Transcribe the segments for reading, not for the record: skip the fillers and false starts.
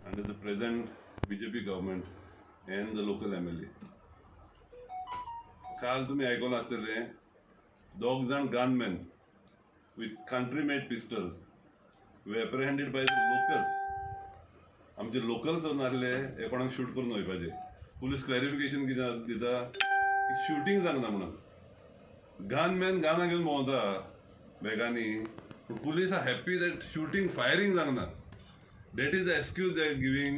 under the present BJP government and the local MLA. काल तुमी आयकलां आसतलें, दोग जाण gunmen with country made pistols were apprehended by the locals. आमचे लोकल्स नासले हे कोणाक शूट करून वयपाचे. पुलीस क्लॅरिफिकेशन कितें दिता की शुटींग जावंक ना म्हणून. गनमॅन गानां घेवन भोंवता बॅगांनी, पूण police are happy that shooting, firing जावंक ना. That is the excuse they are giving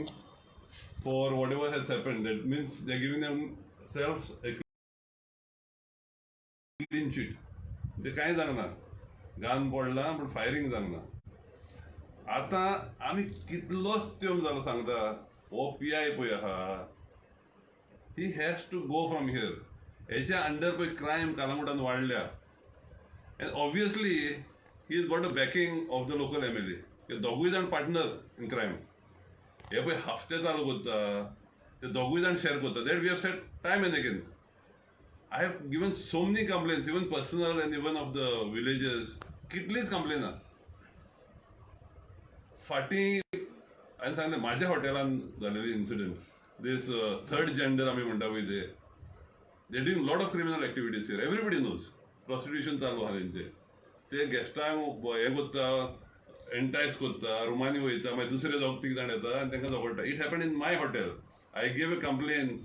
for whatever has happened. That means they are giving themself a clean chit. म्हणजे कांय जावंक ना, गन पडला पूण फायरींग जावंक ना. आतां आमी कितलोच तेंप जालो सांगता, हो पी I पळय आहा, he has to go from here. हेच्या अंडर पळय क्रायम कालांगुटान वाडल्या, and obviously he is got a backing of the local MLA. हे दोगूय जाण पार्टनर इन क्रायम. हे पळय हफ्ते चालू करता, ते दोगूय जाण शेअर करता. That we have said time and again. I have given so many complaints, even personal and even of the villagers. कितलीच कंप्लेनां फाटीं हांवें सांगलें, म्हाज्या हॉटेलान जालेली इन्सिडंट. दीस थर्ड जेंडर आमी म्हणटा पळय ते, they doing lot of criminal activities here, everybody knows. Prostitution चालू आहा तेंचे. ते गेस्टांक हें करता, एंटायस करता, रुमांनी वयता, मागीर दुसरे दोग तीग जाण येता आनी तांकां झगडटा. It happen in my hotel. I gave a complain,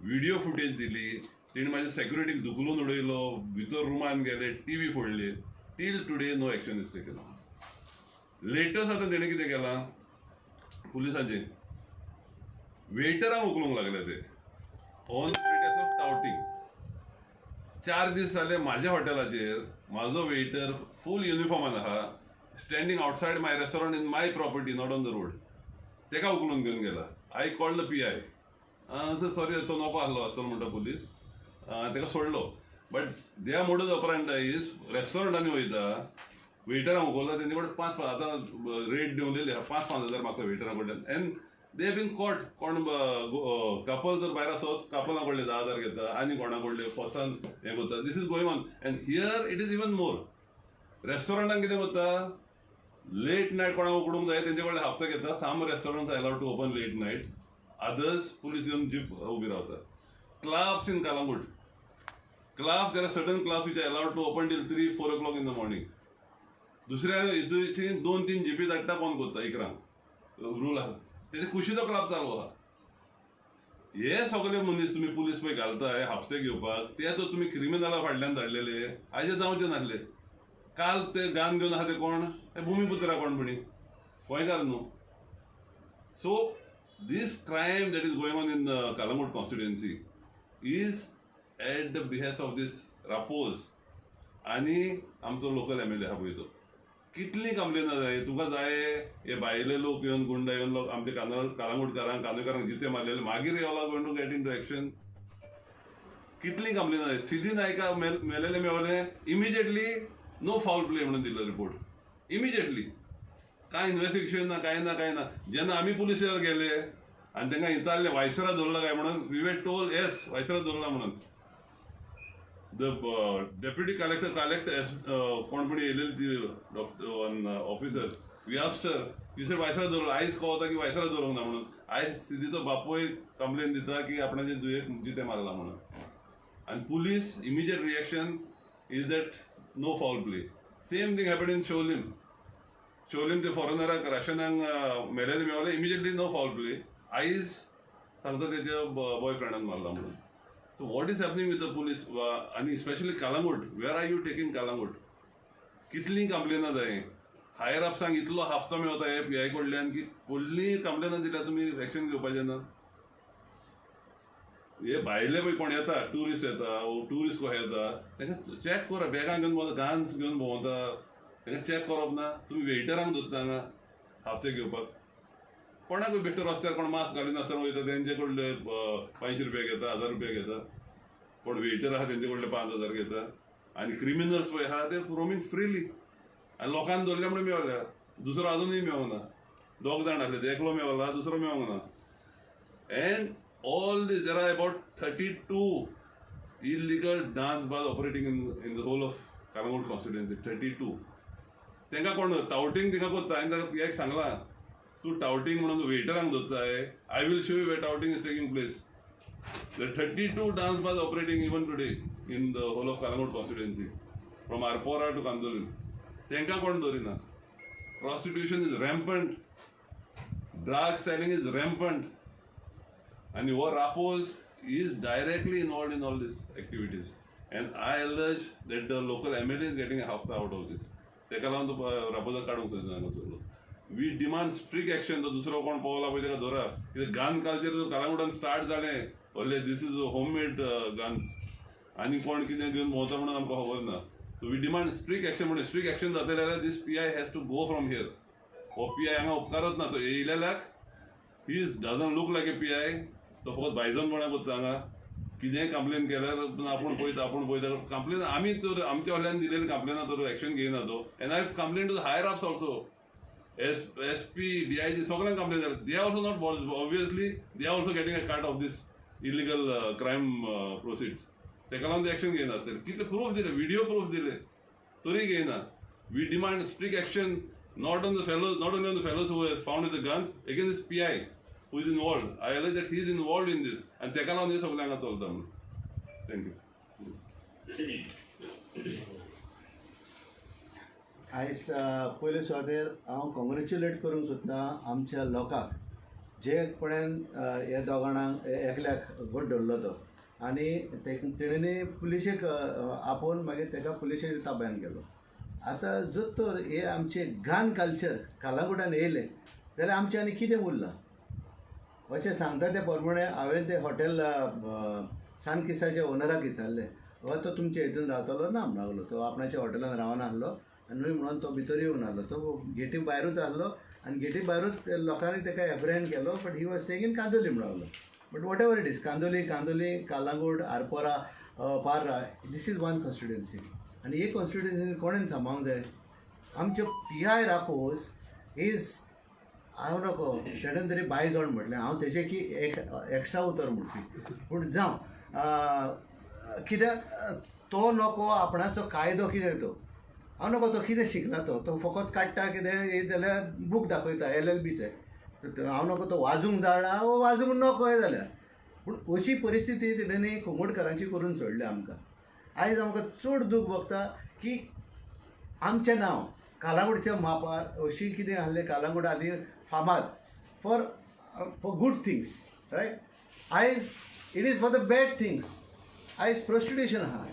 video footage दिली. तेणी म्हाज्या सेक्युरिटीक धुकलून उडयलो, भितर रुमान गेले, टीव्ही फोडली. Till today no action is taken. Latest आतां तेणें कितें केलां, पुलिसांचे वेटरांक उखलूंक लागले ते ऑन प्रिटेक्स्ट ऑफ टावटींग. 4 दीस जाले, म्हाज्या हॉटेलाचेर म्हाजो वेटर फूल युनिफॉर्मान आहा, standing outside my restaurant in my property, not on the road. तेका उखलून घेवन गेला. I called the PI. Sir, sorry, तो नको आहलो आसतलो म्हणटा पुलीस. तेका सोडलो, but their modus operandi is रेस्टॉरंटांनी वयता, वेटरांक उखलता, तेंचे कडेन पांच पांच, आतां रेट देंवलेली आहा, 5-5 हजार मागता वेटरा कडल्यान, and they been caught. कोण कपल जर भायर आसत, कपलां कडले 10,000 घेता आनी कोणा कडले फर्स्टान हें करता. This is going on, and here it is even more. रेस्टॉरंटान कितें करता, लेट नायट कोणाक उगडूंक जाय, तेंचे कडले हफ्तो घेता. Some restaurant allowed to open late night, others police येवन जीप उबी रावता. Clubs in Calangute, clubs, there are certain clubs which are allowed to open till 3-4 o'clock in the morning. दुसऱ्या हितूची दोन तीन जिपी धाडटा, बंद करता 11क. रूल आहा, तेजे कुशीचो क्लब चालू आहा. हे सगळे मनीस तुमी पुलीस पळय घालताय हफ्ते घेवपाक, ते तर तुमी क्रिमिनला फाटल्यान धाडलेले. आयजे जावचे नासले. काल ते गान घेवन आहा ते कोण? ते भुमीपुत्रा कोण म्हणी, गोंयकार न्हू. So this crime that is going on in Calangute constituency is at the behest of this Rapoz आनी आमचो लोकल एमएलए आहा पळय तो. कितली कंप्लेनां जाय तुका जाय? हे भायले लोक येवन, गुंडा येवन लोक आमचे कालांगुटकारांक, कानोयकारांक जिते मारलेले, मागीर y'all going to get into action? कितली कंप्लेनां जाय? सिधी नायका मेलेले मेवले, इमिजिएटली नो फाऊल प्ले म्हणून दिलो रिपोर्ट इमिजिएटली. कांय इन्वेस्टिगेशन ना, कांय ना, कांय ना. जेन्ना आमी पुलिसार गेले आनी तांकां विचारलें वायसरा दवरला काय म्हणून, we were told yes, viceroy दवरला म्हणून. The deputy collector, collector कोण पण येयलेली ती doctor one officer, we asked, you said viceroy दवरला. आयज कळता की वायसरा दवरूंक ना म्हणून. आयज सिद्धीचो बापूय कंप्लेन दिता की आपणाचे धुयेक जिते मारला म्हणून, आनी police immediate reaction is that no foul play. Same thing happen in Siolim. Siolim ते फॉरेनराक, रशियनांक मेलेले मेवले, इमिजिएटली नो फाऊल प्ले. आयज सांगता तेच्या बॉयफ्रेंडान मारला म्हणून. So what is happening with the police आनी specially Calangute? Where are you taking Calangute? कितलीं कंप्लेनां जाय? Higher अप्सांक इतलो हफ्तो मेवता हे पी I कडल्यान की व्हडलीं कंप्लेनां दिल्यार तुमी एक्शन घेवपाचें ना. हे भायले पळय कोण येता, ट्युरिस्ट येता, ट्युरिस्ट कशे येता, तांकां चॅक करा. बॅगां घेवन भोंवता, गान्स घेवन भोंवता, तांकां चॅक करप ना? तुमी वेटरांक दवरता हांगा हफ्ते घेवपाक. कोणाकूय बेश्टे रस्त्यार कोण मास्क घालिनासतना वयता, तेंचे कडले 500 रुपया घेता, 1000 रुपया घेता. कोण वेटर आहा, तेंचे कडले 5000 घेता. आनी क्रिमिनल्स पळय आहा, ते रोमींग फ्रिली. आनी लोकांक धरले म्हणून मेवल्या, दुसरो अजुनूय मेवना. दोग जाण आसले ते, एकलो मेवला, दुसरो मेवंक ना. And all this, there are about 32 illegal dance bars operating in the whole of Calangute constituency, 32. तांकां कोण टावटींग तिंगा करता. हांवें ताका पी आयक सांगलां. तूं टावटींग म्हणून वेटरांक धरताय. I will show you where touting is taking place. The 32 dance bars operating even today in the whole of Calangute constituency, from Arpora to Candolim. तांकां कोण दवरिना. Prostitution is rampant, drug selling is rampant, आनी हो Rapoz is directly involved in all these activities, and I allege that the local MLA is getting a hafta out of this. ताका लागून तो रापोजाक काडूंक सोदना हांगासरलो. We demand strict action. तो दुसरो कोण पावला पळय, ताका धरा. कित्याक गन कल्चर कळंगूटान स्टार्ट जालें व्हडलें. This is home made guns. आनी कोण कितें घेवन भोंवता म्हणून आमकां खबर ना. So we demand strict action. म्हणून स्ट्रीक एक्शन जातलें जाल्यार this PI has to go from here. हो पी I हांगा उपकारत ना. तो येयलेल्याक he is doesn't look like a PI. तो फकत बायजनपणा करता हांगा. कितेंय कंप्लेन केल्यार आपूण पळयता, आपूण पळयता. कंप्लेन आमी तर आमच्या कडल्यान दिलेली कंप्लेना तर एक्शन घेयना तो. And I complain to higher ups also, SP, DIG, सगळ्यांक कंप्लेन जालें. They also not, obviously they are also getting a cut of this illegal crime proceeds. तेका लागून ते एक्शन घेयना आसतले. कितले प्रूफ दिले, व्हिडिओ प्रूफ दिले, तरी घेयना. We demand strict action, not on the fellows, not only on the fellows who found with the guns, against this PI who is involved. I allege that he is involved in this आनी तेका लागून हें सगळें हांगा चलता म्हणून. Thank you. आयज पयले सुवातेर हांव कॉंग्रेच्युलेट करूंक सोदतां आमच्या लोकांक, जे कोणेन ह्या दोगाणांक, एकल्याक घट धरलो तो आनी तेणेनी पुलिशेक आपोवन मागीर ताका पुलिशेच्या ताब्यान गेलो. आतां जर तर हे आमचे गन कल्चर कालांगुटान येयलें जाल्यार आमचें आनी कितें उरलां? अशें सांगता ते प्रमाणे हांवें तें हॉटेल सान किसाच्या ओनराक विचारलें, बाबा तो तुमच्या हितून रावतालो ना म्हणून लागलो. तो आपणाच्या हॉटेलान रावना आसलो आनी न्हय म्हणून तो भितर येवन आसलो. तो गेटी भायरूच आसलो आनी गेटी भायरूच लोकांनी ताका एप्रिहेंड केलो, but he was staying in Candolim म्हणून लागलो. But whatever it is, Candolim, Candolim, Calangute, Arpora, Parra, this is one constituency. आनी ही कॉन्स्टिट्युएन्सी कोणेन सांबाळूंक जाय? आमचे पी I Rapoz is, हांव नको तेणेन तरी बायजण म्हटलें, हांव तेजें की एक एक्स्ट्रा उतर म्हणपी, पूण जावं. कित्याक तो नको आपणाचो कायदो कितें तो हांव नको. तो कितें शिकला तो? तो फकत काडटा कितें येयत जाल्यार बूक दाखयता एल एल बीचे. हांव नको तो वाजूंक जाणा वो वाजूंक नको हें जाल्यार, पूण अशी परिस्थिती तेणें कोंगोडकारांची करून सोडल्या आमकां. आयज आमकां चड दूख भोगता की आमचें नांव कालांगुटच्या मापार अशी कितें आहलें. कालांगूट आदी फामाद for good things, right? आयज it is for the bad things. आयज प्रोस्टिट्युशन आहा,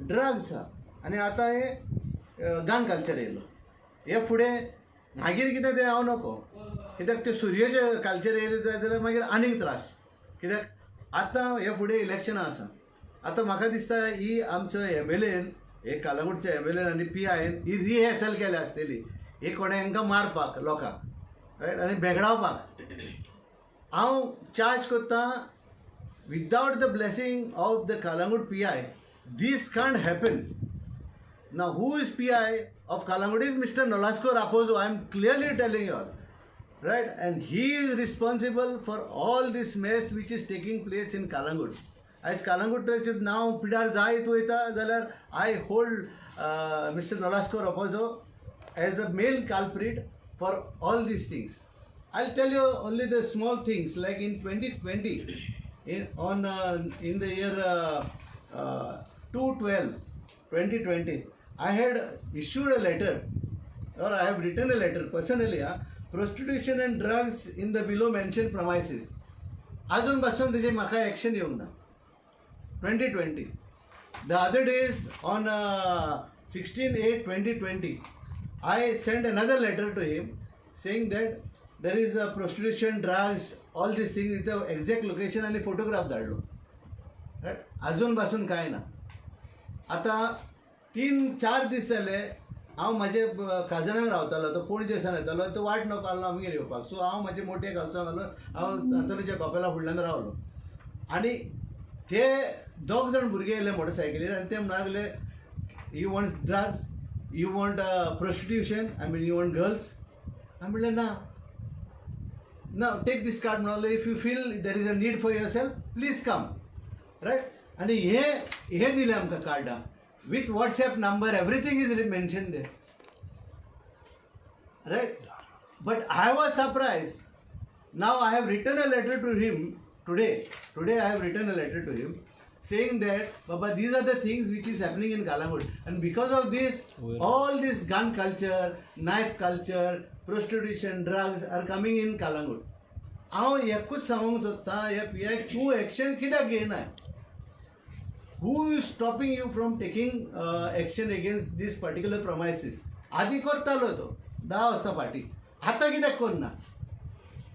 ड्रग्स आहा आनी आतां हें गन कल्चर येयलो. हे फुडें मागीर कितें तें हांव नको, कित्याक त्यो सुरयेचें कल्चर येयलें जायत जाल्यार मागीर आनीक त्रास. कित्याक आतां हे फुडें इलेक्शनां आसा. आतां म्हाका दिसता ही आमचो एम एल एन, हे कालांगुटच्या एम एल एन आनी पी आयन ही रिहर्सल केल्या आसतली हे कोणें हांकां मारपाक लोकांक, रायट, आनी बेगडावपाक. हांव चार्ज करता, without the blessing of the Calangute PI these can't happen. Now, who is PI of Calangute is Mr. Nolasco Raposo. I am clearly telling you all. Right? And he is responsible for all this mess which is taking place in Calangute. आयज कालांगूटाचें नांव पिडार जायत वयता जाल्यार I hold Mr. Nolasco Raposo as a main culprit for all these things. I tell you only the small things, like in 2020, in the year 2/12/2020, I had issued a letter, or I have written a letter personally, prostitution and drugs in the below mentioned premises. अजून पासून तेजे म्हाका action येवंक ना. 2020. The other days, on 16/8/2020, I sent another letter to him saying that there is a prostitution, drugs, all these things with the exact location आणि photograph धाडलो, right? अजून पासून काय ना. आतां 3-4 दीस जाले, हांव म्हाजे काजनाक रावतालो. तो पणजे सावन येतालो, तो वाट नको आसलो आमगेर येवपाक. सो हांव म्हाजे मोटे घालचो घालून हांव अंतोनीच्या कपेला फुडल्यान रावलो आनी ते दोग जाण भुरगे येयले मोटरसायकलीर आनी ते म्हणूंक लागले, "You want drugs? You want prostitution? I mean, you want girls?" हांवें म्हणलें, "ना ना." "Take this card," म्हणलो, "if you feel there is a need for yourself, please come," right? आनी हे हे दिलें आमकां कार्डां with WhatsApp number, everything is mention there, right? But I was surprise. Now I have written a letter to him today. Today I have written a letter to him saying that, Baba, these are the things which is happening in Calangute, and because of this, all this gun culture, knife culture, prostitution, drugs are coming in Calangute. हांव एकूच सांगूंक सोदतां ह्या P I, तूं action कित्याक घेयनाय? Who is stopping you from taking action against this particular premises? आदी करतालो तो 10 वर्सां फाटीं, आतां कित्याक करना?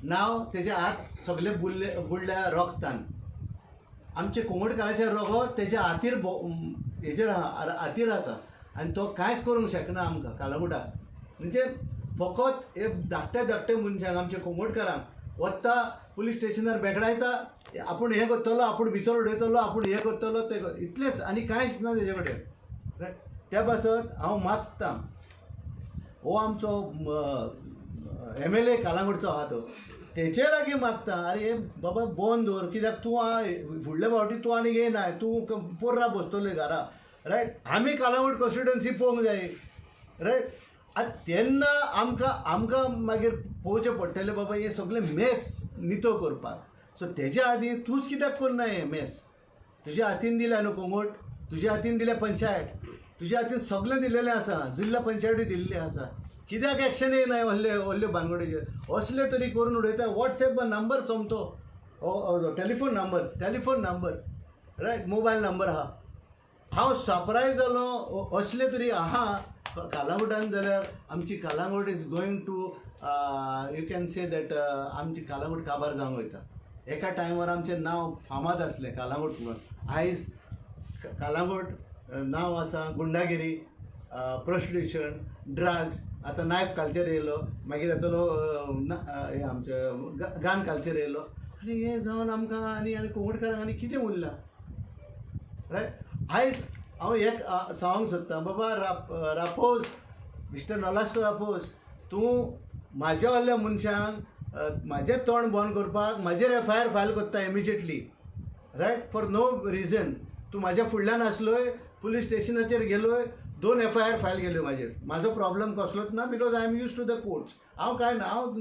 नांव तेजे हात सगळे बुडले, बुडल्या रोगतान. आमचे कोंगडकाराचें रगत तेज्या हातीर, हेजेर आहा, हातीर आसा आनी तो कांयच करूंक शकना आमकां कालांगुटाक. म्हणजे फकत हे धाकटे धाकटे मनशांक, आमच्या कोंगडकारांक वता पुलीस स्टेशनार बेगडायता. आपूण हें करतलो, आपूण भितर उडयतलो, आपूण हें करतलो, तें इतलेंच, आनी कांयच ना तेजे कडेन, रायट? त्या पासत हांव मागतां, हो आमचो एमएलए कालांगुटचो आहा तो, तेचे लागीं मागता, आरे बाबा, बंद दवर. कित्याक तूं फुडले फावटी तूं आनी येयनाय, तूं पोर्रा बसतले घरा, रायट? आमी कालांगूट कॉन्स्टिट्युएन्सी पळोवंक जाय, रायट? आतां तेन्ना आमकां मागीर पळोवचें पडटलें बाबा, हें सगळें मेस नितो करपाक. सो तेज्या आदीं तूंच कित्याक करना हें मेस? तुज्या हातीन दिल्या न्हू कोंगोट, तुज्या हातीन दिल्या पंचायत, तुज्या हातीन सगळें दिलेलें आसा, जिल्ला पंचायतूय दिल्ली आसा. कित्याक एक्शन येयना व्हडले व्हडले भानगडीचेर? असले तरी करून उडयता. वॉट्सएप नंबर सोमतो, telephone number, telephone number, right, mobile number आहा. हांव सरप्रायज जालो, असले तरी आहा कालांगुटान जाल्यार आमची Calangute is going to, you can say that, आमची कालांगूट काबार जावंक वयता. एका टायमार आमचें नांव फामाद आसलें कालांगूट म्हणून. आयज कालांगूट नांव आसा गुंडागिरी, प्रोस्टिट्युशन, ड्रग्स, आतां नायफ कल्चर येयलो, मागीर येतलो हें आमचें गन कल्चर येयलो. आनी हें जावन आमकां आनी कोंगडकारांक आनी कितें उरलां, रायट? आयज हांव एक सांगूंक सोदतां, बाबा रापोज, मिस्टर नोलास्को रापोज, तूं म्हाज्या व्हडल्या मनशांक म्हाजें तोंड बंद करपाक म्हाजेर एफआयआर फायल करता immediately, right, for no reason. तूं म्हाज्या फुडल्यान आसलोय, पुलीस स्टेशनाचेर गेलोय, दोन एफआयआर फायल केल्यो म्हाजेर. म्हाजो प्रॉब्लम कसलोच ना, because I am used to the courts. हांव कांय ना, हांव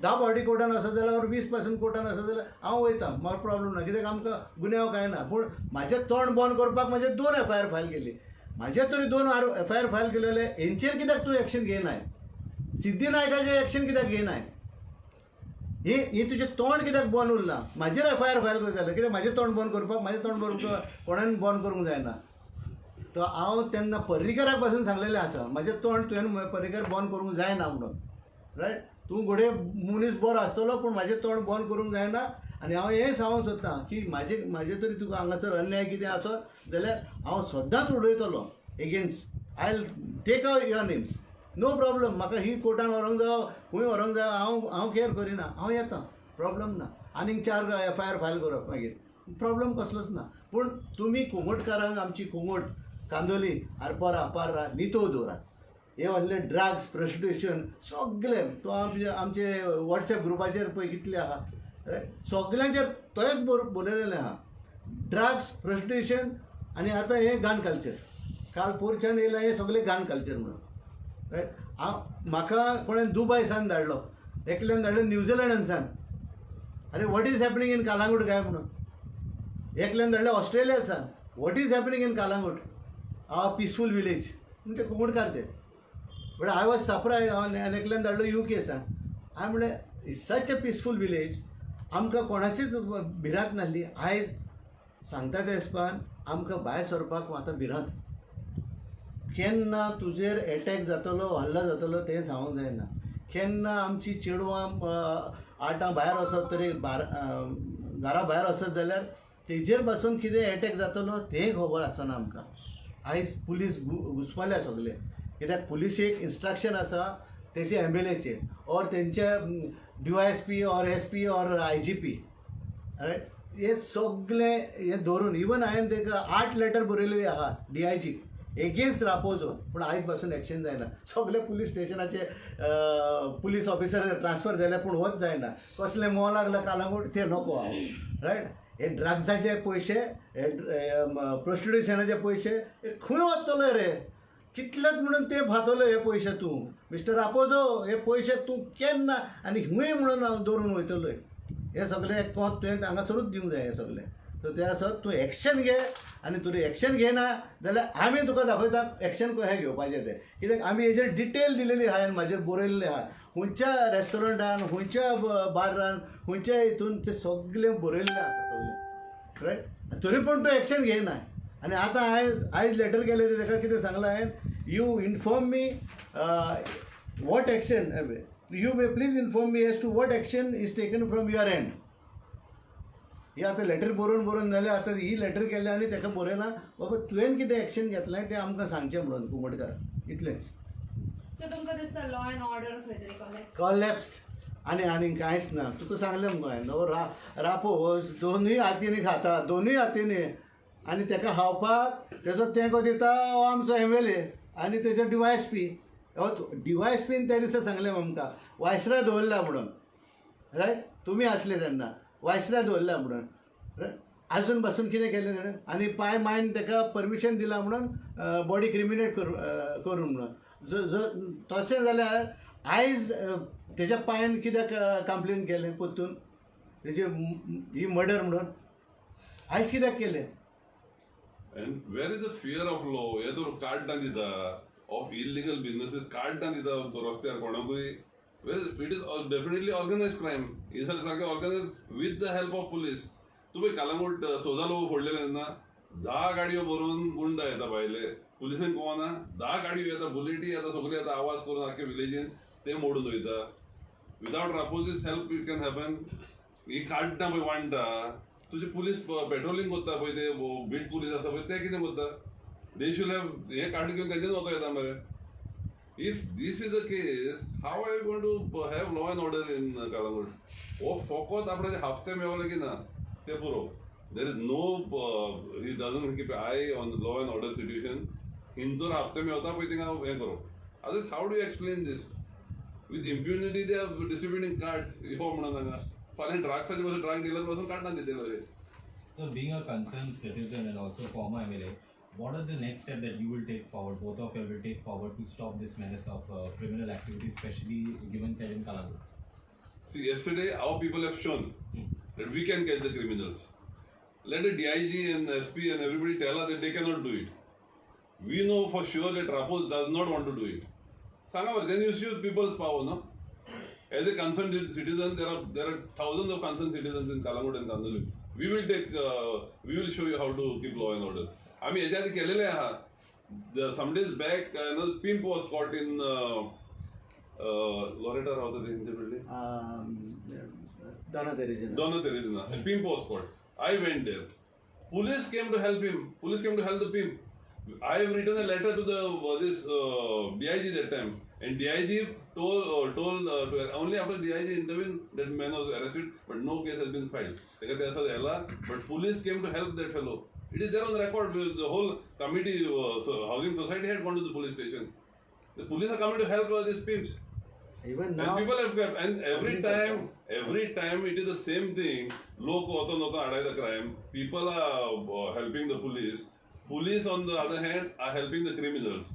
10 फावटी कोर्टान वचत जाल्यार ओर 20 पासून कोर्टान वचत जाल्यार हांव वयता, म्हाका प्रॉब्लम ना, कित्याक आमकां गुन्यांव कांय ना. पूण म्हाजें तोंड बंद करपाक म्हाजे दोन एफआयआर फायल केली. म्हाजेर तरी दोन एफआयआर फायल केलेले, हेंचेर कित्याक तूं एक्शन घेयनाय? सिद्धी नायकाचें एक्शन कित्याक घेयनाय? ही ही तुजें तोंड कित्याक बंद उरलां? म्हाजेर एफआयआर फायल करता जाल्यार कित्याक म्हाजें तोंड बंद करपाक? म्हाजें तोंड बंद कोणान बंद करूंक जायना. तो हांव तेन्ना पर्रीकराक पासून सांगलेलें आसा, म्हाजें तोंड तुवें पर्रीकर बंद करूंक जायना म्हणून, रायट? तूं घडये मनीस बरो आसतलो, पूण म्हाजें तोंड बंद करूंक जायना. आनी हांव हें सांगूंक सोदतां की म्हाजे तरी तुका हांगासर अन्याय कितें आसत जाल्यार हांव सदांच उडयतलो against. I take out your names, no problem. म्हाका ही कोर्टान व्हरूंक जावो, खंय व्हरूंक जावो, हांव केर करिना, हांव येता, प्रॉब्लम ना. आनीक चार एफआयआर फायल करप मागीर, प्रॉब्लम कसलोच ना. पूण तुमी कोंगोटकारांक, आमची कोंगोट, कांदोली, आरपोरा, पार्रा नितळ दवरात. हे असले ड्रग्स, प्रोस्टिट्युशन सगळे तो आमचे वॉट्सएप ग्रुपाचेर पळय कितले आहा, रायट? सगल्यांचेर तोच बरयलेलें आहा, ड्रग्स, प्रोस्टिट्युशन आनी आतां हें गन कल्चर. काल पोरच्यान येयलां हें सगळें गन कल्चर म्हणून, रायट? हांव म्हाका कोणें दुबय सान धाडलो, एकल्यान धाडलो न्युझिलंडान. अरे, what is happening in Calangute काय म्हणून. एकल्यान धाडलें ऑस्ट्रेलियासान, what is happening in Calangute, our peaceful village? म्हणजे कोंगणकार ते. But I was surprise. आनी एकल्यान धाडलो you के सान. हांवें म्हणलें, सच अ पिसफूल विलेज, आमकां कोणाचीच भिरांत नासली. आयज सांगता ते हिसपान आमकां भायर सरपाक आतां भिरांत. केन्ना तुजेर एटॅक जातलो, हल्लो जातलो तें सांगूंक जायना. केन्ना आमची चेडवां 8 भायर वचत तरी घरा भायर वचत जाल्यार तेजेर पासून कितें एटॅक जातलो तें खबर आसना आमकां. आयज पुलीस घुसपल्या सगले, कित्याक पुलिशेक इन्स्ट्रक्शन आसा तेचे एमएलएचे ऑर तेंचे DySP or SP or IGP, right? हे सगळे हे धरून इवन हांवें ताका 8 लेटर बरयलेली आहा डीआयजी एगेन्स्ट रापोजो, पूण आयज पासून एक्शन जायना. सगळे पुलीस स्टेशनाचे पुलीस ऑफिसर ट्रान्सफर जाले, पूण होच जायना. कसलें मोल लागलें कालांगूट तें नको हांव, रायट? हे ड्रग्साचे पयशे, हे प्रोस्टिट्युशनाचे पयशे, हे खंय वतले रे? कितलेच म्हणून ते फातोले हे पयशे तूं मिस्टर रापोजो, हे पयशे तूं केन्ना आनी खंय म्हणून हांव दवरून वयतलोय. हे सगळे कोत तुवें हांगासरूच दिवंक जाय. हे सगळे तर ते आसत तूं एक्शन घे, आनी तुवें एक्शन घेना जाल्यार आमी तुका दाखयता एक्शन कशें घेवपाचें तें. कित्याक आमी हेजेर डिटेल दिलेली आहा आनी म्हाजेर बरयल्लें आहा खंयच्या रेस्टॉरंटान, खंयच्या बार्रान, खंयच्या हितून तें सगळें बरयल्लें आसा सगळें, रायट. तरी पूण तूं एक्शन घेयना. आनी आतां आयज लेटर केलें तें ताका कितें सांगलां हांवें, you inform me what action, you may please inform me as to what action is taken from your end. ही आतां लेटर बरोवन बरोवन जालें, आतां ही लेटर केल्या आनी ताका बरयलां बाबा तुवें कितें एक्शन घेतलें तें आमकां सांगचें म्हणून कुमटकार, इतलेंच. सो तुमकां दिसता लॉ अँड ऑर्डर खंय तरी कॉलेक्ट कॉलॅप्स्ड आनी आनी कांयच ना. तुका सांगलें मुगो हांवें, हो रापोज दोनूय हातींनी खाता, दोनूय हातींनी, आनी ताका खावपाक तेजो तेंको दिता हो आमचो एमएलए आनी तेजो डीवायएसपी. हो डीवायएसपीन त्या दिसा सांगलें आमकां वायसराय दवरला म्हणून, रायट. तुमी आसले तेन्ना वायसराय दवरला म्हणून, रायट. आजून पासून कितें केलें ताणें, आनी पाय मायन ताका परमिशन दिलां म्हणून बॉडी क्रिमिनेट करून म्हणून. जो तशें जाल्यार आयज तेज्या पांयान कित्याक कंप्लेन केलें परतून तेजे ही मर्डर म्हणून आयज कित्याक केलें? And where is the fear of law? हे तर कार्डां दिता ऑफ इलिगल बिजनसीस, कार्डां दिता रस्त्यार कोणाकूय. Where it is definitely organise crime. हे जाल्यार सारकें organise with the help of police. तूं पळय कालांगूट सोजा लोक फोडलेले तेन्ना 10 गाडयो भरून गुंडा येता भायले, पुलिसांक कळना, 10 गाडयो येता, बुलेटी येता, सगळे येता, आवाज करून आख्खे विलेजीन ते मोडून वयता. Without Raposo's help it can happen. ही काडटा पळय वांटा तुजे पुलीस पेट्रोलिंग करता पळय, ते बीट पुलीस आसा पळय ते कितें करता? They should have हे कार्ड घेवन तेंच्यान वचो येता मरे. If this is the case, how are you going to have law and order in Calangute? हो फकत आपणाचे हफ्ते मेवले की ना ते पुरो. There is no, he doesn't keep eye on law and order situation. हिंचोर हफ्ते मेवता पळय थिंगा हें करप. Others, how do you explain this? With impunity they are distributing cards. यो म्हणून हांगा फाल्यां ड्रग्साचे पासून ड्रग डिलर पासून कार्डां दितले. So, being a concerned citizen and also former MLA, what are the next step that you will take forward, both of you will take forward to stop this menace of criminal activity, especially given said in Calangute? See, yesterday our people have shown that we can catch the criminals. Let the DIG and SP and everybody tell us that they cannot do it. We know for sure that Rapoz does not want to do it. सांगा बरं, then you use people's power, no? As a concerned citizen, there are thousands of concerned citizens in Calangute and Candolim. We will show you how to keep law and order. आम्ही हेच्या आधी केलेले आहा. Some days back, another pimp was caught in Loretta रावता तेंचे building. Dona Teresina. Dona Teresina. A pimp was caught. I went there. Police came to help him. Police came to help the pimp. I have written a letter to the this DIG that time, and DIG told to only after DIG intervened that man was arrested, but no case has been filed. ताका ते आसा येला, but police came to help that fellow. It is there on record. The whole committee, so housing society had gone to the police station. The police are coming to help these pimps. Even And now, people have kept, and every time it is the same thing. लोक वचोन वचोन आडायता crime. People are helping the police. Police, on the other hand, are helping the criminals.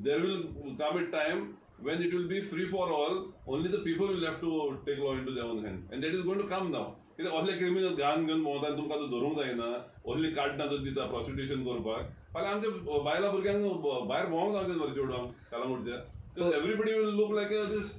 There will come a time when it will be free for all. Only the people will have to take law into their own hand, and that is going to come now. कित्याक असले criminal गान घेवन भोंवता आनी तुमकां तो धरूंक जायना, असली काडटां तो दिता प्रॉस्टिट्यूशन करपाक. फाल्यां आमच्या बायलां भुरग्यांक भायर भोंवंक जावचें मरे चेडवांक कालांगुटच्या. Everybody will look like this.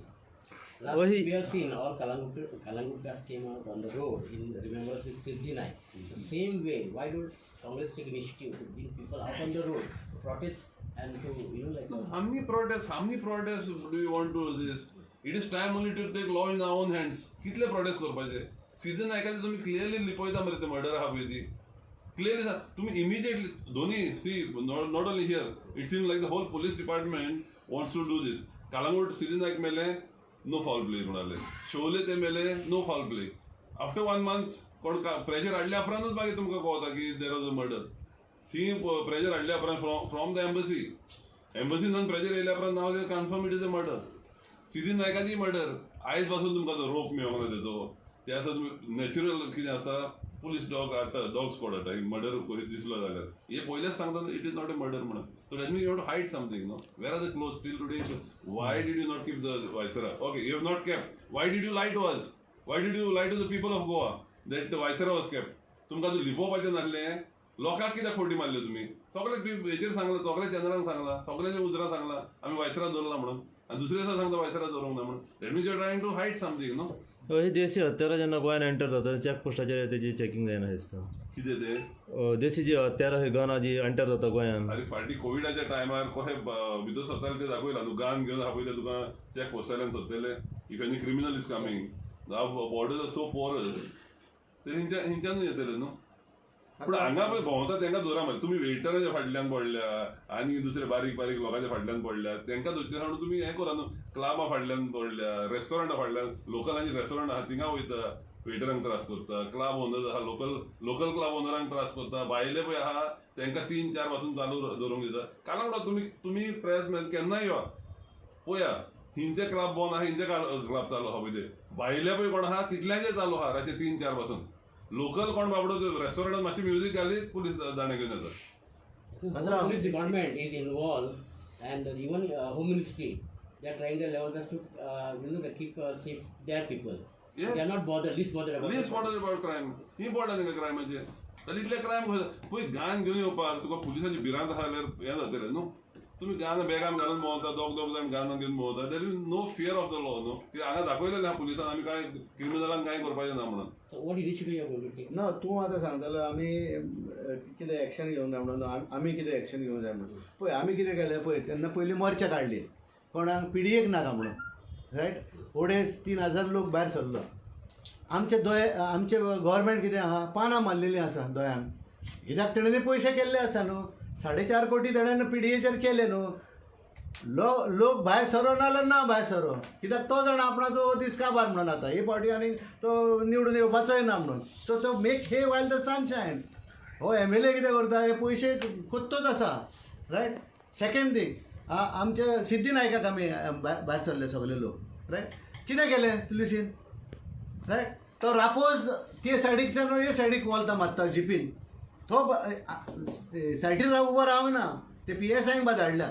Last Wahi- week we have seen all Kalangutkas came out on the road in remembrance with Siddhi Naik. The same way, why don't Congress take initiative to bring people out on the road to protest and to, like How many protests? How many protests do you want to this? It is time only to take law in our own hands. कितले protest करपाचे? सिद्धी नायकाचे तुम्ही clearly लिपयता मरे ते murder आहा पळय ती clearly तुम्ही immediately दोन्ही. See, not only here, it seem like the whole police department wants to do this. Calangute Siddhi Naik मेले, नो फाउल प्ले म्हणाले. शोले ते मेले, no foul play. After one month कोण प्रेशर हाडल्या उपरांतच मागीर तुमकां कळता की there was a murder. The pressure हाडल्या उपरांत फ्रॉम the embassy, एम्बसीन pressure येयल्या उपरांत now they confirm it is a murder. Siddhi नायकाची murder आयज पासून तुमकां तो रोप मेळोंक ना तेचो. ते आसा तुमी नॅचरल कितें आसा. पुलीस डॉग हाडटा, डॉग स्क्वॉड हाडटा, मर्डर करीत दिसलो जाल्यार. हे पयलेच सांगता, it is not a murder म्हणून. So that mean you have to hide something, no? Where are the clothes till today? Why did you not keep the viscera? Okay, you have not kept. Why did you lie to us? Why did you lie to the people of Goa that viscera was kept? तुमकां जर लिपोवपाचें नासलें, लोकांक कित्याक forty मारल्यो तुमी? सगळे हेचेर सांगलां, सगळ्या चॅनलान सांगलां, सगळ्याच्या उजरां सांगलां, आमी वायसरा दवरला म्हणून, आनी दुसरे दिसा सांगता वायसरा दवरूंक ना म्हणून. That means you trying to hide something, no? ही देशी हत्यारां जेन्ना गोंयान एंटर जाता, चॅक पोस्टाचेर तेजी चॅकिंग जायना दिसता. कितें तें? देशी जी हत्यारां, ही गनां जी एंटर जाता गोंयान. अरे, फाटीं कोविडाच्या टायमार कशें भितर सरताले ते दाखयलां न्हू. गन घेवन आहा पळय तुका check पोस्टाल्यान सोदतले. If any criminal is coming, borders are so porous, ते हिंच्यानूय येतले न्हू. पूण हांगा पळय भोंवता तांकां दवरा मरे तुमी. वेटराच्या फाटल्यान पडल्या आनी दुसरे बारीक बारीक लोकांच्या फाटल्यान पडल्या, तांकां धरचे म्हणून तुमी हें करा न्हू. क्लाबा फाटल्यान पडल्या, रेस्टॉरंटा फाटल्यान, लोकल आनी रेस्टॉरंट आहा थिंगा वयता, वेटरांक त्रास करता. क्लब ओनर आहा, लोकल लोकल क्लब ओनरांक त्रास करता. भायले पळय आहा तांकां 3-4 पासून चालू दवरूंक दिता. कारण तुमी प्रेस केन्नाय यो पळया, हिंचे क्लब बंद आहा, हिंचे क्लब चालू आहा. पळय ते भायले पळय कोण आहा तितल्यांचे चालू आहा रातचे 3-4 पासून. लोकल कोण बाबडो रेस्टॉरंटात मातशी म्युजीक घाली, पुलीस दाणे घेवन येता. Police department is involved and even Home Ministry, they are trying their level best to to keep safe their people. Yes. They are not bothered, least bothered about least it. Bothered about crime. He bothered तांकां क्रायमाचेर. जाल्यार इतले crime पळय, गान घेवन येवपाक तुका पुलिसांची भिरांत आसा जाल्यार हें जातलें न्हू. तुमी गान बॅगान घालून भोंवता, दोग दोग जाण गानां घेवन भोंवता. There is no fear of the law, न्हू? कित्याक हांगा दाखयलेलें आहा पुलिसान, आमी कांय क्रिमिनलांक कांय करपाचें ना म्हणून. So what initiative you are going to take? ना, तूं आतां सांगतालो आमी कितें एक्शन घेवंक जाय म्हणून, आमी कितें एक्शन घेवंक जाय म्हणून. पळय, आमी कितें केलें पळय, तेन्ना पयलीं मोर्चा काडली कोणाक पीडीएक नाका म्हणून, रायट? 2.5-3 हजार लोक भायर सरलो. आमचे दोळे, आमचे गव्हर्मेंट कितें आहा, पानां मारलेलीं आसा दोळ्यांक, कित्याक तेणें पयशे केल्ले आसा न्हू. 4.5 कोटी तेणें पीडीएचेर केले न्हू. लोक भायर सरो नाजाल्यार ना भायर सरो, कित्याक तो जाणा आपणाचो दीस काबार म्हणून. आतां हे फावटी आनी तो निवडून येवपाचोय ना म्हणून. सो तो make hay while the sun shine. हो एमएलए कितें करता, हे पयशे कोत्तोच आसा, रायट? सेकेंड थींग, आमचे सिद्धी नायकाक आमी भायर सरले सगळे लोक, रायट? कितें केलें पुलिसीन, रायट? तो रापोज ते सायडीकच्यान हे सायडीक वोल्तां मारता जिपीन. तो सायडीर उबो रावना, ते पीएसआयक बा धाडल्या.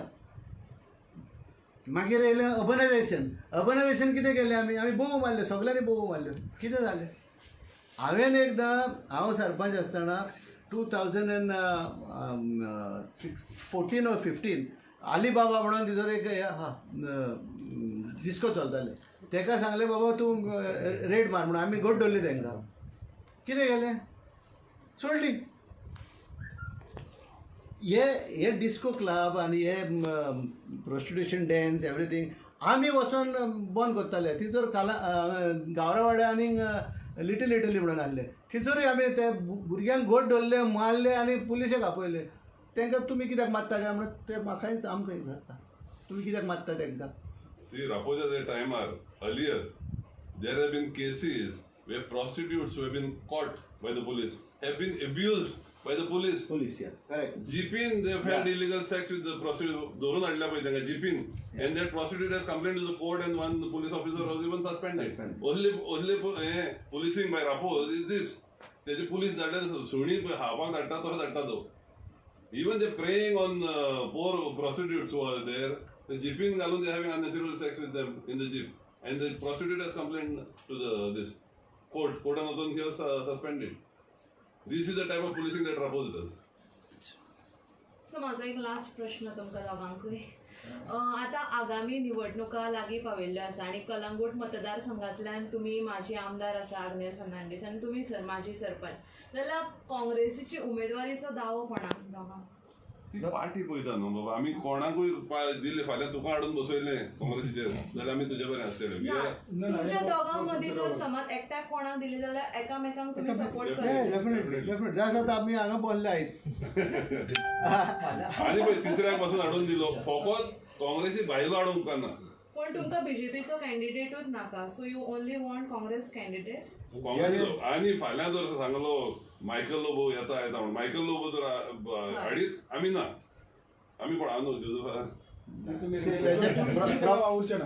मागीर येयलें अर्बनायझेशन. अर्बनायझेशन कितें केलें आमी? आमी बोमो मारल्यो, सगल्यांनी बोमो मारल्यो. कितें जालें? हांवें एकदां, हांव सरपंच आसतना, 2006, 14 or 15, Alibaba म्हणून तिजो एक हें आहा, डिस्को चलताले. तेका सांगलें, बाबा तूं रेड मार म्हणून. आमी घट दवरली तांकां. कितें केलें? सोडली. हे हे डिस्को क्लब आनी हे प्रोस्टिट्युशन डॅन्स एवरीथींग आमी वचोन बंद करताले. थंयसर काला गावरावाड्या आनी लिटल इटली म्हणून आहले, थंयसरूय आमी ते भुरग्यांक घट दवरले, मारले आनी पुलिशेक आपयले. तांकां तुमी कित्याक मारता काय म्हणून ते म्हाकाय आमकां विचारता, तुमी कित्याक मारता तांकां? See, Rapoja's timer, earlier, there have been cases where prostitutes who have been caught by the police have been abused by the police. Police, yeah, correct. जीपीन they have had illegal sex with the prostitute. धरून हाडल्या पळय तांकां जीपीन, and that prostitute has complained to the court and one police officer was even suspended. Suspended. Only hey policing by Rapoz is this. तेजे police धाडटा, सुणी पळय खावपाक धाडटा तसो धाडटा तो. Even they preying on poor prostitutes who are there. The जीपीन घालून they having unnatural sex with them in the jeep and the prostitute has complained to the this court. कोर्टान वचून he was suspended. This is the type of policing that Rapoz does. So म्हाजो एक last प्रश्न तुमकां दोगांकूय. आतां आगामी निवडणुका लागीं पाविल्ल्यो आसा आनी कलंगूट मतदारसंघांतल्यान तुमी माजी आमदार आसा आग्नेल फर्नांडीस आनी तुमी सर माजी सरपंच, जाल्यार काँग्रेसीची उमेदवारीचो दावो कोणाक दोगांक? ती पार्टी पळयता न्हू बाबा. आमी कोणाकूय दिले, फाल्यां तुका हाडून बसयलें काँग्रेसीचेर जाल्यार आमी तुजे बरें आसतले. ना, तुमच्या दोगां मदीं जर समज एकट्याक कोणाक दिली जाल्यार एकामेकांक तुमी सपोर्ट करतले? Definitely, definitely. जास्त आतां आमी हांगा बसले आयज. आनी पळय, तिसऱ्याक पासून हाडून दिलो, फकत काँग्रेसी बायलो हाडूंक उपकारना. पण तुमकां बीजेपीचो कॅन्डिडेटूच नाका, so you only want Congress candidate? Congress. आनी फाल्यां जर सांगलो मायकल लोबो येता येता म्हणून, मायकल लोबो जर हाडीत, आमी ना. आमी कोण? हांव न्हू, जोजफ. तुम्ही ताका वावुरचे ना.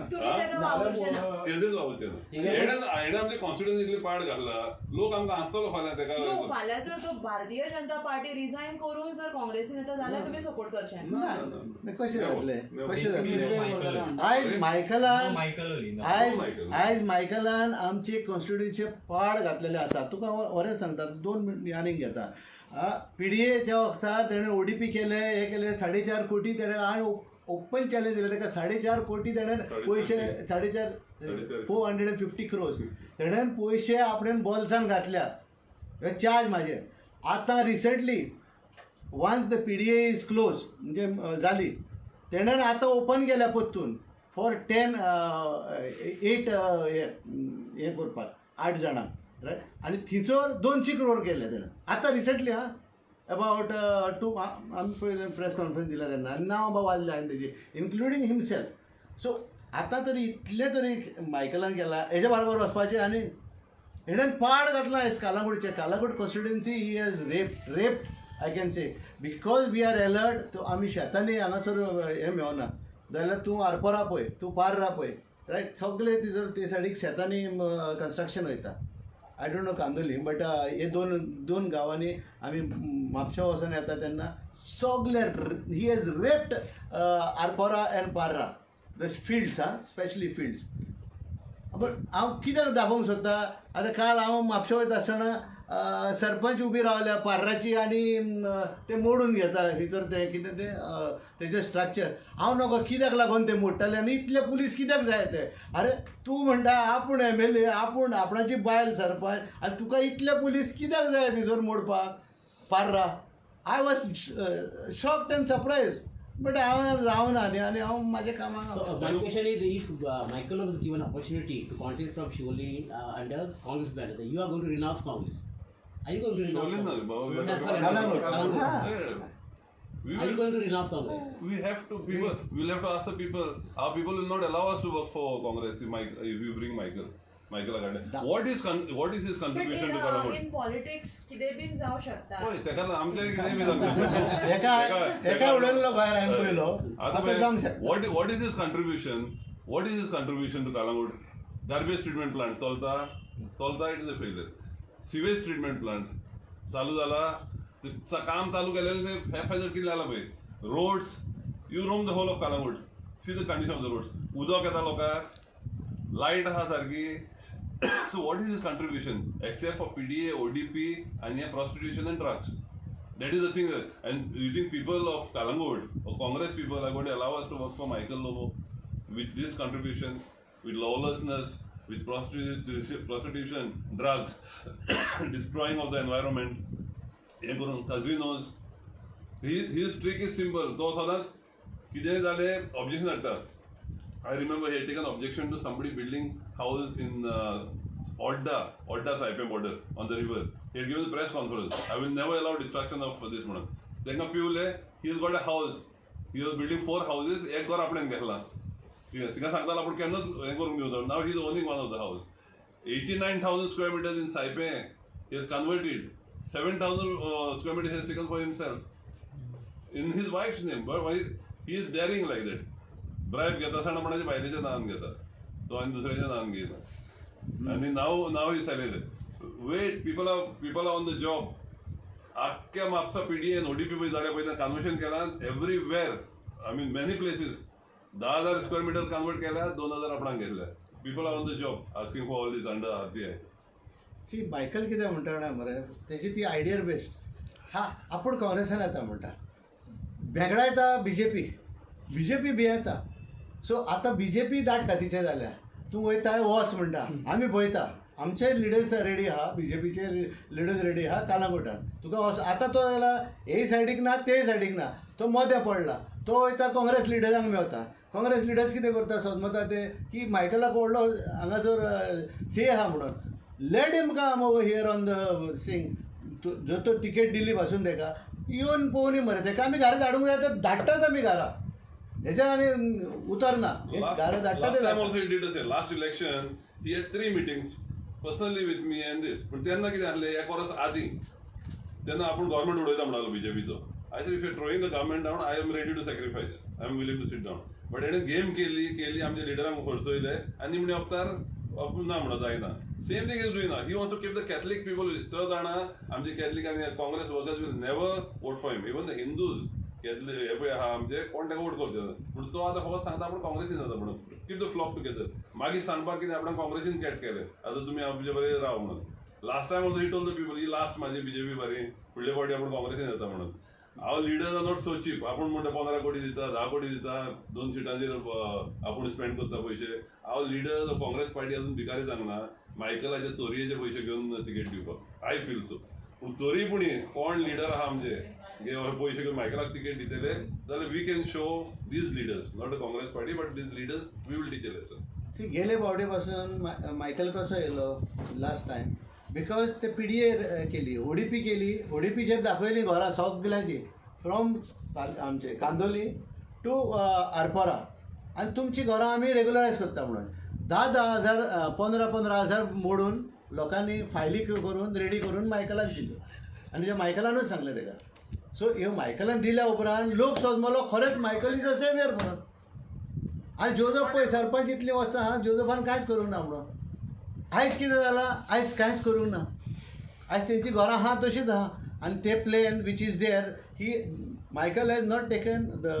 तेजेच वावुरचे ना. हेणे आमचे कॉन्स्टिट्युएन्सीतली पाड घातला, लोक आमकां हांसतलो फाल्यां तेका. न्हू, फाल्यां जर तो भारतीय जनता पार्टी रिझायन करून जर काँग्रेसीन येता जाल्यार तुमी सपोर्ट करचे ना, कशें जातलें, कशें जातलें? Michael. आयज मायकलान No, Michael only. No. आयज Michael. आयज मायकलान आमचे कॉन्स्टिट्युएन्सी पाड घातलेले आसा. तुका हांव बरें सांगता, 2 मिनट आनीक घेता. पीडीएच्या वखतार तेणें ओडीपी केले, हे केले, 4.5 कोटी तेणें आनी ओपन चॅलेंज दिलें ताका. 4.5 कोटी तेणें पयशे, 4.5, 450 क्रोर्स तेणें पयशे आपणें बोल्सान घातल्या, हे चार्ज म्हाजेर. आतां recently once the PDA is close म्हणजे जाली, तेणें आतां ओपन केल्या परतून फॉर 10 8 हें करपाक 8 जाणांक, रायट. आनी थंयसर 200 क्रोर केले तेणें आतां रिसंटली. हा, अबावट 2 आमी पयलें प्रेस कॉन्फरन्स दिला तेन्ना आनी नांव बाबा वाजलें हांवें तेजी, इन्क्लुडींग हिमसेल्फ. सो आतां तरी इतलें तरी मायकलान केला, हेज्या बरोबर वचपाचें. आनी हेणेन पाड घातला आयज कालांगुटचें. Calangute constituency he has raped I can say, because we are alert. आमी शेतांनी हांगासर हें मेवना जाल्यार तूं आरपोरा पळय, तूं पार्रा पळय, रायट, सगळे तिजर ते सायडीक शेतांनी कन्स्ट्रक्शन वयता. I don't know Candolim, but हे दोन गांवांनी आमी म्हापशा वचून येता तेन्ना सगळे he has raped Arpora and Parra, the fields, हा, स्पेशली फिल्ड्स. बट हांव कित्याक दाखोवंक सोदता, आतां काल हांव म्हापशा वयता आसतना सरपंच उबी रावल्या पार्राची आनी ते मोडून घेता भितर तें कितें तें तेजें स्ट्रक्चर. हांव नको कित्याक लागून ते मोडटाले आनी इतले पुलीस कित्याक जाय ते. अरे तूं म्हणटा आपूण एमएलए, आपूण आपणाची बायल सरपंच, आनी तुका इतले पुलीस कित्याक जाय थंयसर मोडपाक Parra. I was shocked and surprise, but हांव रावना न्ही आनी हांव म्हाज्या कामाक. So my question is, if Michael was given opportunity to contest from Siolim under Congress banner, you are going to renounce Congress. Are you going to renounce Siolim Congress? na, Baba, That's what I'm Calangute. Calangute. Are you going to renounce Congress? We have to. People, we'll have to ask the people. Our people will not allow us to work for Congress if you bring Michael Agarde. What is his contribution to Calangute? In politics कितें बीन जावं शकता. हय, तेका आमचें कितें बी जावंक एका एका उडयल्लो भायर हांवें पयलो, आतां जावंक शकता. What is his contribution? What is his contribution to Calangute? Garbage treatment plant चलता चलता, it is a failure. Sewage treatment plant चालू जाला, काम चालू केलेलें तें हॅफहेजर्ड कितें जालां पळय. Roads, you roam the whole of Calangute, see the condition of the roads. उदक येता लोकांक, लायट आसा सारकी. So what is his contribution except for PDA, ODP आनी हें prostitution and drugs? That is the thing. And you think people of Calangute or Congress people are going to allow us to work for Michael Lobo with this contribution, with lawlessness, with prostitution, drugs, destroying of the environment? हें करून casinos. His trick is simple. तो सदांच कितेंय जालें objection हाडटा. I remember he taken objection to somebody building house in Odda Saipem border on the river. He had given a press conference. I will never allow destruction of this म्हणून. तांकां पिवले. He has got a house. He was building 4 houses. एक घर आपणें घेतला. तिका सांगतालो आपूण केन्नाच हें करूंक दिवचो. Now he is owning one of the house. 89,000 square meters in Saipem he has converted. 7,000 square meters he has taken for himself in his wife's name. But why he is daring like that? Bribe घेता आसतना कोणाच्या बायलेच्या नांवान घेता, तो आनी दुसऱ्याच्या नांवान घेयना. आनी now he silent. Wait, people are on the job. आख्ख्या म्हापसा पीडीए ओडीपी पळय जाल्या पळय कन्वर्शन केलां everywhere. I mean many places. 10,000 square meter convert केल्या, 2,000 आपणाक घेतल्या. People are on the job asking for all this under RTI. See, Michael कितें म्हणटा जाणा मरे, तेजी ती आयडियर बेस्ड. हा, आपूण काँग्रेसान येता म्हणटा, भेगडायता बीजेपी, बीजेपी भियेता. सो आतां बीजेपी दाट कातीचे जाल्या. तूं वयता वच म्हणटा, आमी पळयता, आमचे लिडर्स रेडी आहा, बीजेपीचे लिडर्स रेडी आहा कालांगुटान. तुका वच. आतां तो जाल्या हे सायडीक ना, ते सायडीक ना, तो मदें पडला. तो वयता काँग्रेस लिडरांक मेवता. काँग्रेस लिडर्स कितें करता सोदमता ते की मायकलाक व्हडलो हांगासर से आहा म्हणून. Let him come over here on the thing. जर तो तिकेट दिली पासून तेका येवन पळोवनी मरे. तेका आमी घरा धाडूंक जाय तर धाडटात आमी घरा, हेच्या आनी उतरना. घरा धाडटा ते. Also he did the same. Last election he had 3 meetings personally with me and this. पूण तेन्ना कितें आसलें, एक वर्स आदीं तेन्ना आपूण गव्हर्मेंट उडयता म्हणटालो बीजेपीचो. I said, if you throwing the government down, I am ready to sacrifice, I am willing to sit down. But हेणें गेम केली केली, आमच्या लिडरांक खर्चयले आनी निमणे वक्तार आपूण ना म्हणून जायना. Same thing is doing. He wants to keep the Catholic people. तो जाणा आमचे कॅथलीक आनी Congress workers will never vote for him. Even the Hindus, Catholic हे पळय आहा आमचे, कोण ताका वोट करचे ना. पूण तो आतां फकत सांगता आपूण काँग्रेसीन जाता म्हणून, कीप the flock together. मागीर सांगपाक कितें, आपणाक काँग्रेसीन कॅट केलें, आतां तुमी आमचे बरें राव म्हणून. Last time also he told the people, he last माझी बीजेपी बरी, फुडले फावटी आपूण काँग्रेसीन जाता म्हणून. Our leaders are not so cheap. आपूण म्हणटा 15 कोटी दिता, 10 कोटी दिता, 2 सिटांचेर आपूण स्पेंड करता पयशे. Our leaders of Congress party अजून भिकारी सांगना मायकलाचे चोरयेचे पयशे घेवन तिकेट दिवपाक. I feel so. पूण तरी पूण कोण लिडर आहा आमचे पयशे घेवन मायकलाक तिकेट दितले जाल्यार we can show these leaders, not the Congress party but these leaders, we will teach a lesson. ती गेले फावटी पासून मायकल कसो येयलो लास्ट टायम, because ते पीडीए केली, ओडीपी केली, ओडीपीचेर दाखयली घरां सगल्यांची फ्रॉम आमचे कांदोली टू आरपोरा, आनी तुमची घरां आमी रेगुलरायज करता म्हणून 10-10 हजार 15-15 हजार मोडून लोकांनी फायली करून रेडी करून मायकलाक दिल्यो, आनी ते मायकलानूच सांगलें ताका. सो ह्यो मायकलान दिल्या उपरांत लोक समजलो खरेंच मायकल is a saviour म्हणून. आनी जोजफ पळय सरपंच इतलीं वर्सां आहा, जोजफान कांयच करूंक ना म्हणून. आयज कितें जालां, आयज कांयच करूंक ना. आयज तेंची घरां आहा तशीच आहा. आनी ते plan which is there, he Michael has not taken, the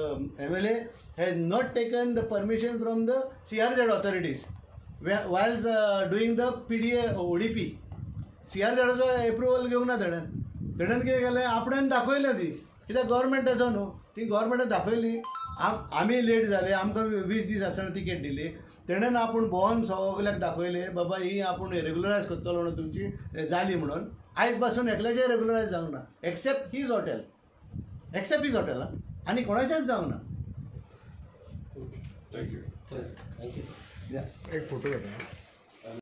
MLA has not taken the permission from the CRZ authorities whiles doing the PDA ODP. सीआरझेडाचो एप्रुवल घेवंक ना तेणेन. तेणेन कितें केलें, आपणेन दाखयलें ती, कित्याक गव्हर्मेंटाचो न्हू, ती गव्हर्मेंटान दाखयली. आमी लेट जाले, आमकां 20 दीस आसतना तिकेट दिली तेणेन. आपूण भोंवन सगल्याक दाखयलें, बाबा ही आपूण रेगुलरायज करतलो म्हणून तुमची जाली म्हणून. आयज पासून एकल्याचें रेगुलरायज जावंक ना, except his hotel, except his hotel आनी कोणाचेंच जावंक ना. Thank you. Thank you sir. या. एक फोटो घेता.